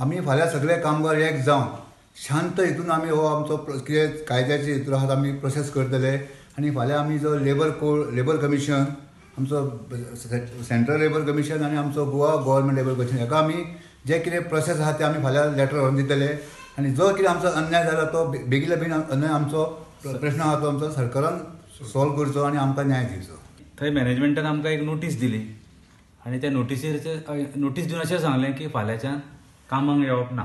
आमी फाल्यां सगळे कामगार एक जावन शांत हितून आमी हो आमचो कितें कायद्याचे हितून आहा आमी प्रोसेस करतले. आनी फाल्यां आमी जो लेबर कोड, लेबर कमिशन, आमचो सेंट्रल लेबर कमिशन आनी आमचो गोवा गव्हर्मेंट लेबर कमिशन हाका आमी जे कितें प्रोसेस आहा ते आमी फाल्यां लेटर व्हरून दितले. आनी जो कितें आमचो अन्याय जाला तो बेगीन बेगीन अन्याय आमचो प्रश्न आहा तो आमचो सरकारान सॉल्व करचो आनी आमकां न्याय दिवचो. थंय मॅनेजमेंटान आमकां एक नोटीस दिली आनी त्या नोटीसीर नोटीस दिवन अशें सांगलें की फाल्यांच्यान कामाक येवप ना,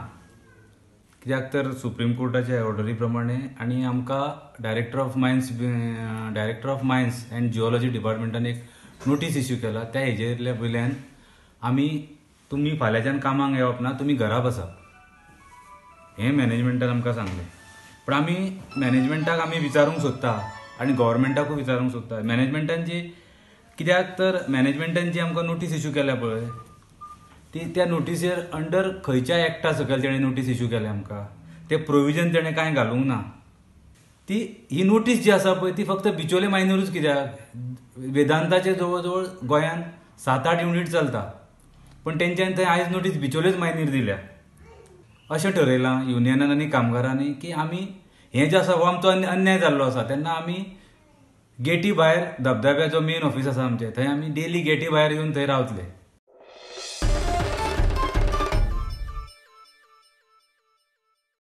कित्याक तर सुप्रीम कोर्टाच्या ऑर्डरी प्रमाणे आनी आमकां Director of Mines and Geology डिपार्टमेंटान एक नोटीस इश्यू केला. त्या हेजेर वयल्यान आमी तुमी फाल्यांच्यान कामाक येवप ना, तुमी घरा बसा हें मॅनेजमेंटान आमकां सांगलें. पूण आमी मॅनेजमेंटाक आमी विचारूंक सोदता आनी गव्हर्मेंटाकूय विचारूंक सोदता, मॅनेजमेंटान जी, कित्याक तर मॅनेजमेंटान जी आमकां नोटीस इश्यू केल्या पळय ती त्या नोटीसीर अंडर खंयच्या एक्टा सकयल तेणें नोटीस इश्यू केल्या आमकां ते प्रोविजन तेणें कांय घालूंक ना. ती ही नोटीस जी आसा पळय ती फक्त बिचोले मायनीरूच कित्याक, वेदांताचे जवळ जवळ गोंयांत 7-8 युनीट चलता, पण तेंच्यानी थंय आयज नोटीस बिचोलेच मायनीर दिल्या. अशें ठरयलां युनियनान आनी कामगारांनी की आमी हें जें आसा हो आमचो अन्याय जाल्लो आसा, तेन्ना आमी गेटी भायर धबधब्याचो मेन ऑफिस आसा आमचें थंय आमी डेली गेटी भायर येवन थंय रावतले.